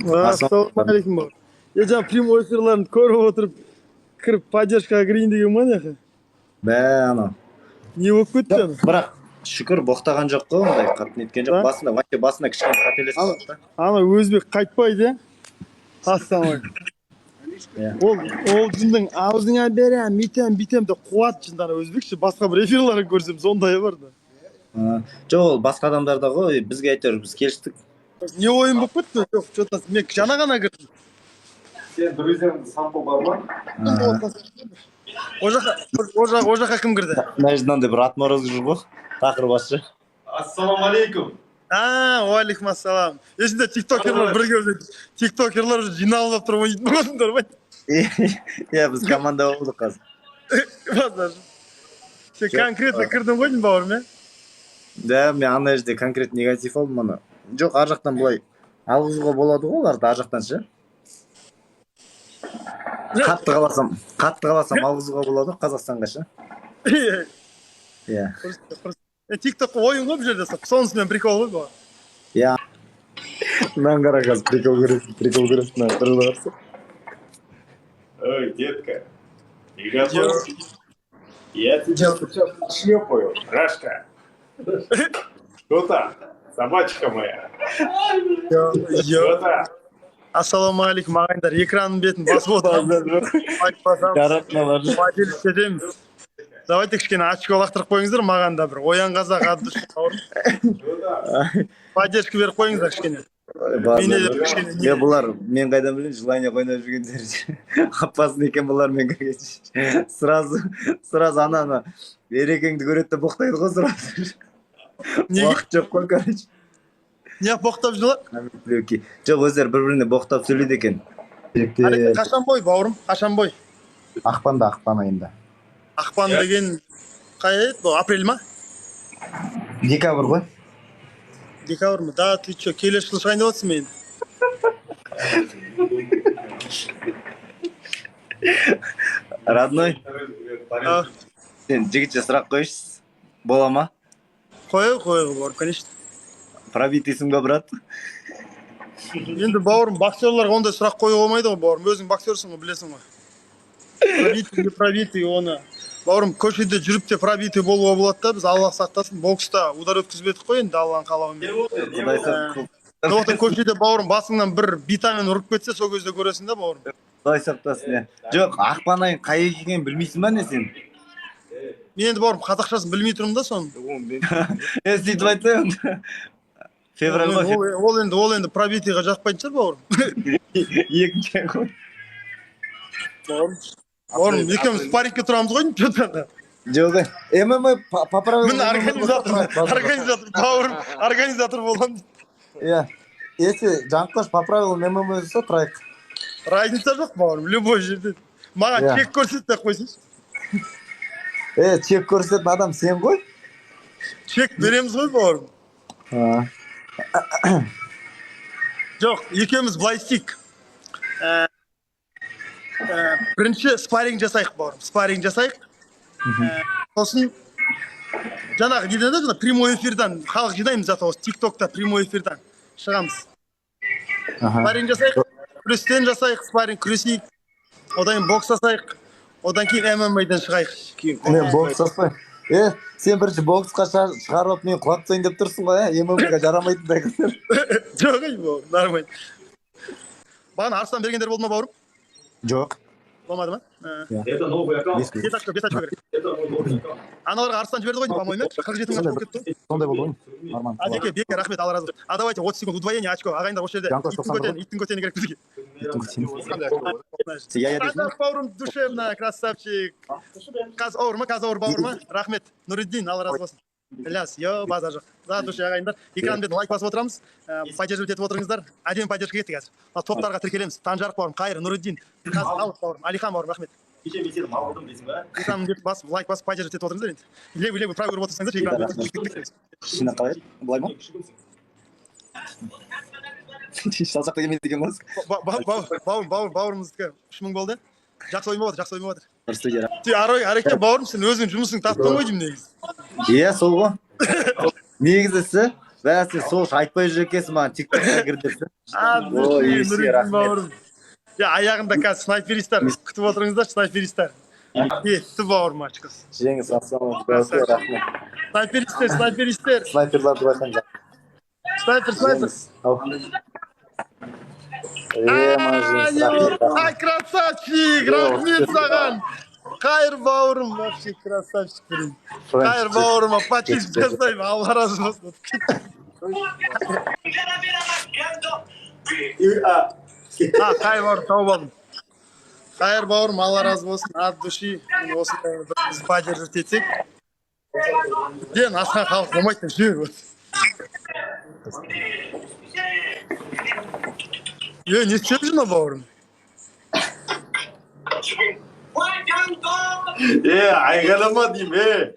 Ассалаумағалейкум, бауырым. Е, жаңа прямой эфирлерін көріп отырып, кіріп, поддержкаға кірейін деген ма мына? Бә, анау. Не болып кетті ана? Бірақ шүкір, боқтаған жоқ қой, ондай қатты неткен жоқ. Да? Басында, вообще, басында кішкене қателесіп қалды да. Ана өзбек қайтпайды, иә, ассалаумағалейкум. Иә. Ол жындың аузыңа берем, үйтем бүйтем деп қуады жынды ана өзбекше. Басқа бір эфирлерін көрсем, сондай бар да. А, жоқ, ол басқа адамдарда ғой, бізге әйтеуір біз келістік. Не ойын болып кетті? Жоқ, че то мен жаңа ғана кірдім. Сен друзьяңда сампо бар ма? А, Ол жаққа кім кірді? Мына жерде мынандай бір отморозок жүр ғой, тақыр басшы. Ассалаумағалейкум. А, уалейкум ассалам. Есімде, тиктокерлар бірге уже, тиктокерлар уже жиналып алып тұрып ойнайтын болдыңдар ма? Иә, біз команда болдық қазір. Базар. Сен Жоқ, конкретно а. кірдің ғой деймін, бауырым, иә? Да, мен ана жерде конкретно негатив алдым ана. Жоқ, ар жақтан былай алғызуға болады ғой оларды ар жақтан ше. Қатты қаласам, қатты қаласам, алғызуға болады ғой Қазақстанға ше. Иә. Тикток ойын ғой бұл жерде, сонысымен прикол ғой бұл. Иә. Мынаны қара, қазір прикол көресің, прикол көресің, мына бір қараса. Ой, детка, ты готов? Я тебя сейчас шлепаю, Рашка. Что там, собачка моя? Что там? Ассалаумағалейкум, ағайындар! Экранның бетін басып отырамыз, лайк басамыз, Жарат мыналар. поделиться етеміз. Давайте кішкене очко лақтырып қойыңыздар маған да бір. Оян қазақ от души, бауырым. Что там? Поддержка беріп қойыңыздар кішкене. Менде де кішкене Е, бұлар, мен қайдан білейін, желание ойнап жүргендер опасный екен бұлармен кіргенше. Сразу, сразу ана Ерекеңді көреді де боқтайды ғой сразу. Неге? Уақыт жоқ қой, короче. Не боқтап жылы? Жоқ, өздері бір біріне боқтап сөйлейді екен. Ареке, қашан бой, бауырым, қашан бой? Ақпанда, ақпан айында. Ақпан деген қай ай еді бұл, апрель ма? Декабрь ғой. Декабрь ма? Да ты че, келесі жылы шығайын деп жатрсың ба енді? Родной, А, сен жігітше сұрақ қойшы, бола ма? Қояйық, қояйық, бауырым, конечно. Пробитыйсың ба, брат? Енді, бауырым, боксерларға ондай сұрақ қоюға болмайды ғой, бауырым. Өзің боксерсің ғой, білесің ғой. Пробитый, не пробитый, оны, бауырым, көшеде жүріп те пробитый болуға болады да. Біз, Алла сақтасын, бокста удар өткізбедік қой енді, Алланың қалауымен. Құдай сақтасын. Сондықтан көшеде, бауырым, басыңнан бір битамен ұрып кетсе, сол кезде көресің да, бауырым. Құдай сақтасын, иә. Жоқ, ақпан айын қай екенін білмейсің ба, не сен? Мен енді, бауырым, қазақшасын білмей тұрмын да соның. Е, сөйтіп айтсай онда, февраль ғой. Ол енді пробитыйға жақпайтын шығар, бауырым. Екінші ай ғой. Бауырым, екеуміз спаррингке тұрамыз ғой че то. Жоқ, ММА по правилам. Міне, организатор, бауырым, организатор боламын. Иә, если Жанқош по правилам ММА болса, тұрайық. Разница жоқ, бауырым, любой жерде маған Иә. чек көрсет деп қойсайшы. Е, чек көрсететін адам сен ғой. Чек береміз ғой, бауырым. Жоқ, екеуміз былай істейік. Бірінші спарринг жасайық, бауырым, спарринг жасайық. Сосын жаңағы неден да, жаңа прямой эфирдан халық жинаймыз, зато осы Тик Токта прямой эфирдан шығамыз. Спарринг жасайық, күрестен жасайық спарринг, күресейік, одан кейін бокс жасайық, одан кейін ММА-дан шығайық. Мен бокс жаспаймын. Е, сен бірінші боксқа шығарып алып, мені құлатып тастайын деп тұрсың ғой, иә, ММА-ға жарамайтындай қыздар. Жоқ, ей, бауырым, нормально. Бағана Арыстан бергендер болды ма, бауырым? Жоқ. Болмады ма? Это новый аккаунт. 5 очко, 5 очко керек. Это мой новый аккаунт. Аналарға Арыстан жіберді ғой, по моему, 47 мың очко болып кетті ғой. Сондай болды ғой, нормально. А, Беке, Беке, рахмет, Алла разы болсын. А давайте 30 секунд удвоение очко, ағайындар, осы жерде. Жанқош, Иттің 91 көтені, иттің көтені керек бізге. Я дейсің. Қазақ бауырым, душевно, красавчик. Қазауыр ма, Қазауыр бауыр ма? Рахмет. Нұриддин, Алла разы болсын. Ілияс, йо, базар жоқ. За душе, ағайындар. Экран бетін лайк басып отырамыз. Поддерживать етіп отырыңыздар. Әдемі поддержка кетті қазір. Мына топтарға тіркелеміз. Танжарық бауырым, Қайыр, Нұриддин, Қазалов бауырым, Алихан бауырым, рахмет. Кеше мен сені малғырдым дейсің ба? Экранның бетін басып, лайк басып, поддерживать етіп отырыңыздар енді. Левый, левый, правый көріп отырсаңыздар, экран бетін. Шина қалай еді? Былай ма? Шалшақ келмейді екен ғой. Бауырым, бауырым, бауырымыздікі 3000 болды. Жақсы ойын болып жатыр, жақсы ойын болып жатыр. Бір студия. Сен, Ареке бауырым, сен өзің жұмысыңды таптың ғой деймін негізі. Иә, сол ғой. Негізі Бә, сен сол үшін айтпай жүр екенсің маған, ТикТокқа кір деп. Ой, есе, рахмет. Бауырым. Я, аяғында қазір снайперисттер күтіп отырыңыздар, снайперисттер. Кетті, бауырым, очкосы. Жеңіс, ассалаумағалейкум, рахмет. Снайперисттер, снайперисттер. Снайперларды байқаңдар. Снайпер, снайпер. Жеңіс. Ау. Е, ма, Жеңіс, рахмет, рахмет. Ай, красавчик, рахмет саған. Қайыр, бауырым, вообще красавчик, блин. Қайыр, бауырыма подписка жасаймын, Алла разы болсын. А, қайыр, бауырым, тауып алдым. Қайыр, бауырым, Алла разы болсын, от души. Міне, осындай бір біз поддерживать етсек, бізден асқан халық болмайды деп жүр вот. Е, не істеп жүр мынау, бауырым? Е, айғайлама деймін, е.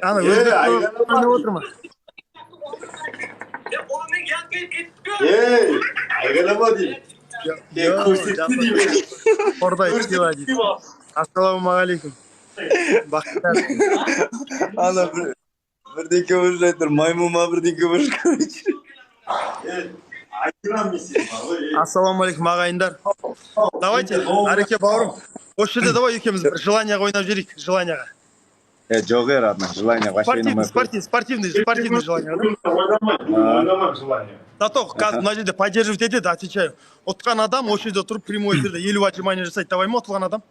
Ана Е, өзбек айғайлама. ойнап отыр ма? Ей, айғайлама деймін. Е, көрсетті деймін. Қордай сила дейді. Ассалаумағалейкум. Бақтияр. Ана бір бірдеңке болып жатыр, маймыл ма, бірдеңке болып жүр, короче. Е, айырамын мен сені, бар ғой, е. Ассалаумағалейкум, ағайындар. Давайте, Ареке бауырым, осы жерде давай екеуміз бір желанияға ойнап жіберейік, желанияға. Е, жоқ, е, родной, желание вообще Спортивный, ойнамай. спортивный, спортивный, спортивный желание. Ойнамаймын, ойнамаймын желание. Зато қазір мына жерде поддерживать етеді, отвечаю. Ұтқан адам осы жерде тұрып прямой эфирде 50 отжимание жасайды. Давай ма, ұтылған адам?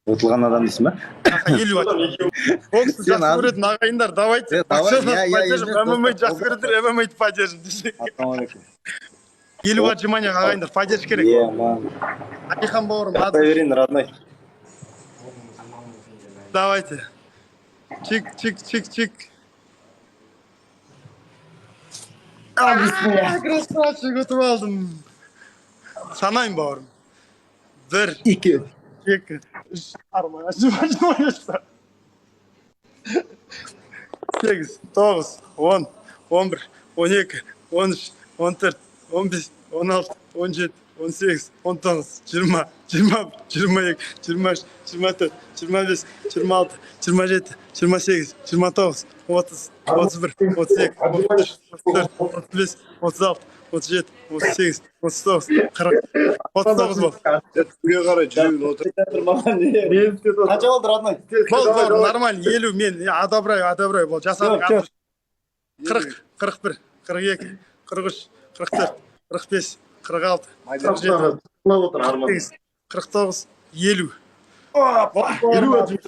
Ұтылған адам дейсің ба? Аха, 50 отжимание. Боксты Сен жақсы көретін ағайындар, давайте. Е, давай, Боксерді я, я, поддержим, емес, ММА достар, жақсы көретін, ММА поддержим десек. Ассалаумағалейкум. 50 отжимание, ағайындар, поддержка керек. Е, мам. Әлихан бауырым, Жата берейін, родной. Давайте. Чик, чик, чик, чик. А, бисмилля. Красавчик, ұтып алдым. Санаймын, бауырым. Бір, Екі. екі, үш, арман, отжимание жаса. 8, 9, 10, 11, 12, 13, 14, 15, 16, 17, 18, 19, 20, 21, 22, 23, 24, 25, 26, 27, 28, 29, 30, 31, 32, 33, 34, 35, 36, 37, 38, 39, 40, 39 болды. Үстіге қарай жүрегін отыр. Маған не? Қанша болды, родной? Болды, бауырым, нормально, 50 мен, я одобряю, одобряю, болды, жасадың. Жоқ, жоқ. 40, 41, 42, 43, 44, 45, 46, 47, Тыңдап отыр, Арман. 48, 49, 50. 50.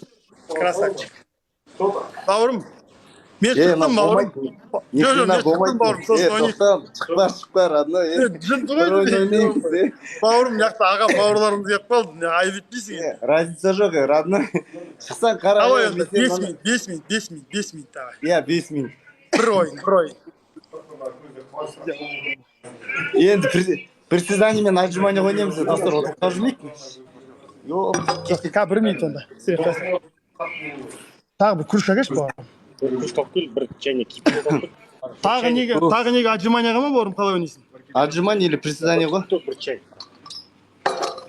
Красавчик. Бауырым, мен Е, шықтым, мына бауырым. болмайды. Жоқ, жоқ, мен шықтым, бауырым, Е, сосын ойнайық. тоқта, шықпа, шықпа, родной. Е, Жынды бір ойын ғой. ойнаймыз, е. Бауырым, мына жақта аға бауырларымыз келіп қалды, не айып етпейсің енді. Е, разница жоқ, е, родной. Шықсаң қара. Давай е, онда, мен сені 5 минут, 5 минут, 5 минут, 5 минут, давай. Иә, 5 минут. Бір ойын, бір ойын. Енді приседание мен отжимание ойнаймыз, е, достар, ұтып жүрмейік. Йо, Ка, бір минут онда. Тағы бір кружка әкелші, бауырым. Кружка алып кел, бір чайник кипяток алып кел. Тағы неге, отжиманияға ма, бауырым, қалай ойнайсың? Отжимание или приседание ғой? Кипяток, бір чай.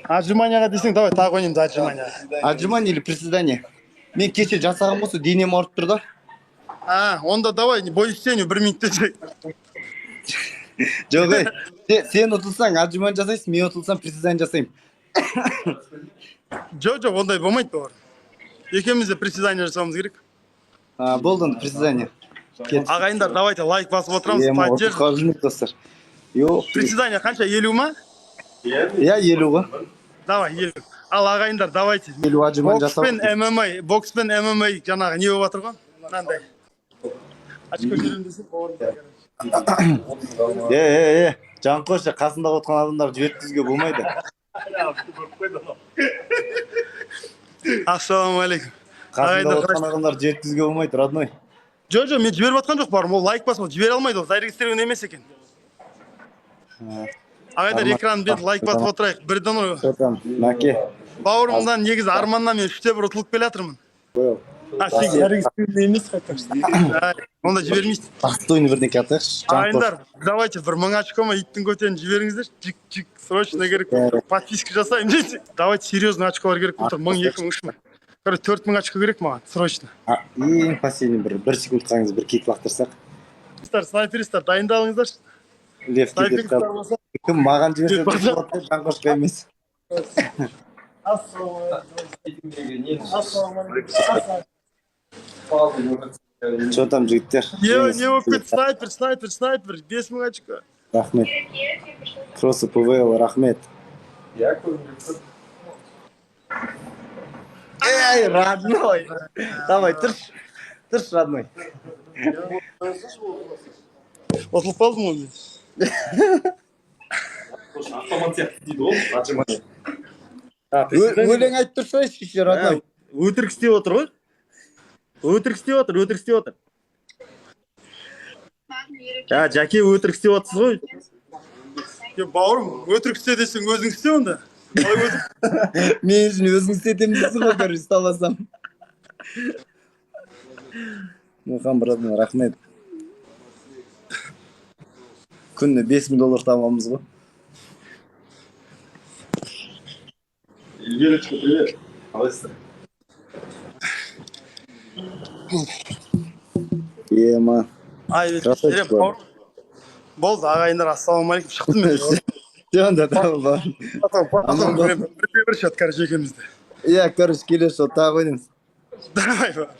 Отжиманияға десең, давай тағы ойнаймыз отжиманияға. Отжимание или приседание? Мен кеше жасаған болса, денем ауырып тұр да. А, онда давай, бой с тенью, бір минут десек. Жоқ, ей, сен ұтылсаң, отжимание жасайсың, мен ұтылсам, приседание жасаймын. Жоқ, ондай болмайды, бауырым. Екеуміз де приседание жасауымыз керек. А, болды онда, приседание. Кет. Ағайындар, давайте лайк басып отырамыз, Ема, ұтып поддержка. қалып жүрмейік, достар. Йо, Приседание қанша, 50 ма? иә, 50 ғой. Давай, 50. Ал, ағайындар, давайте. 50 отжимание Бокс жасап. пен ММА, бокс пен ММА жаңағы не болып жатыр ғой? Мынандай. Очко жүремін десең, бауырым. Е, е, е, Жанқоша, қасында отырған адамдарды жіберткізуге болмайды. Ассалаумағалейкум. Қасында Ағайындар, отырған адамдарды жіберткізуге болмайды, родной. Жоқ, жоқ, мен жіберіп жатқан жоқ, бауырым. Ол лайк басып, жібере алмайды ол. Зарегистрирован емес екен. Ағайындар, Арман- экран бет лайк басып отырайық. Бірден ой. Что там, Мәке? Бауырымнан негізі Арманнан мен үште бір ұтылып келе жатырмын. А, сен зарегистрирован емес қой, точно. Ай, онда жібермейсің. Достойный бірдеңке атайықшы. Жанқош. Ағайындар, давайте бір 1000 очко ма, иттің көтенін жіберіңіздер. Чик, чик, срочно керек болып тұр. Подписка жасаймын дейді. Давайте серьезный очколар керек болып тұр. 1000, 2000, 3000. Короче, 4000 очко керек маған, срочно. А, ең последний бір секунд қалыңыз, бір кик лақтырсақ. Снайперистер, дайындалыңыздаршы. Лев кетіп Снайперистер қалды. болса. Кім маған жіберсе болады деп, Жанқошқа емес. Ассалаумағалейкум. Ассалаумағалейкум. Че там, жігіттер? Не болып кетті? Снайпер, снайпер, снайпер. 5000 очко. Рахмет. Просто ПВЛ, рахмет. Иә, көрініп. Эй, родной! Давай, тұршы. Тұршы, родной. Ұтылып қалдым ғой мен. Автомат сияқты дейді ғой, отжимание. Өлең айтып тұршы, еще, родной. Өтірік істеп отыр ғой, өтірік істеп отыр, өтірік істеп отыр. А, Жәке, өтірік істеп отырсыз ғой. Е, бауырым, өтірік істе десең, өзің істе онда. Қалай өтірік? Мен үшін өзің істетемін дейсің ғой, короче, ұсталасам. Мұқан, братан, рахмет. Күніне 5000 доллар табамыз ғой. Эльвирочка, привет. Қалайсыздар? Ема. Ай, Красавчик, бауырым. Болды, ағайындар, ассалаумағалейкум, шықтым мен. Все, онда, давай, бауырым. Потом, потом Аман бол. көремін. Бірге бір счет, короче, екеумізде. Иә, короче, келесі жолы тағы ойнаймыз. Давай, бауырым.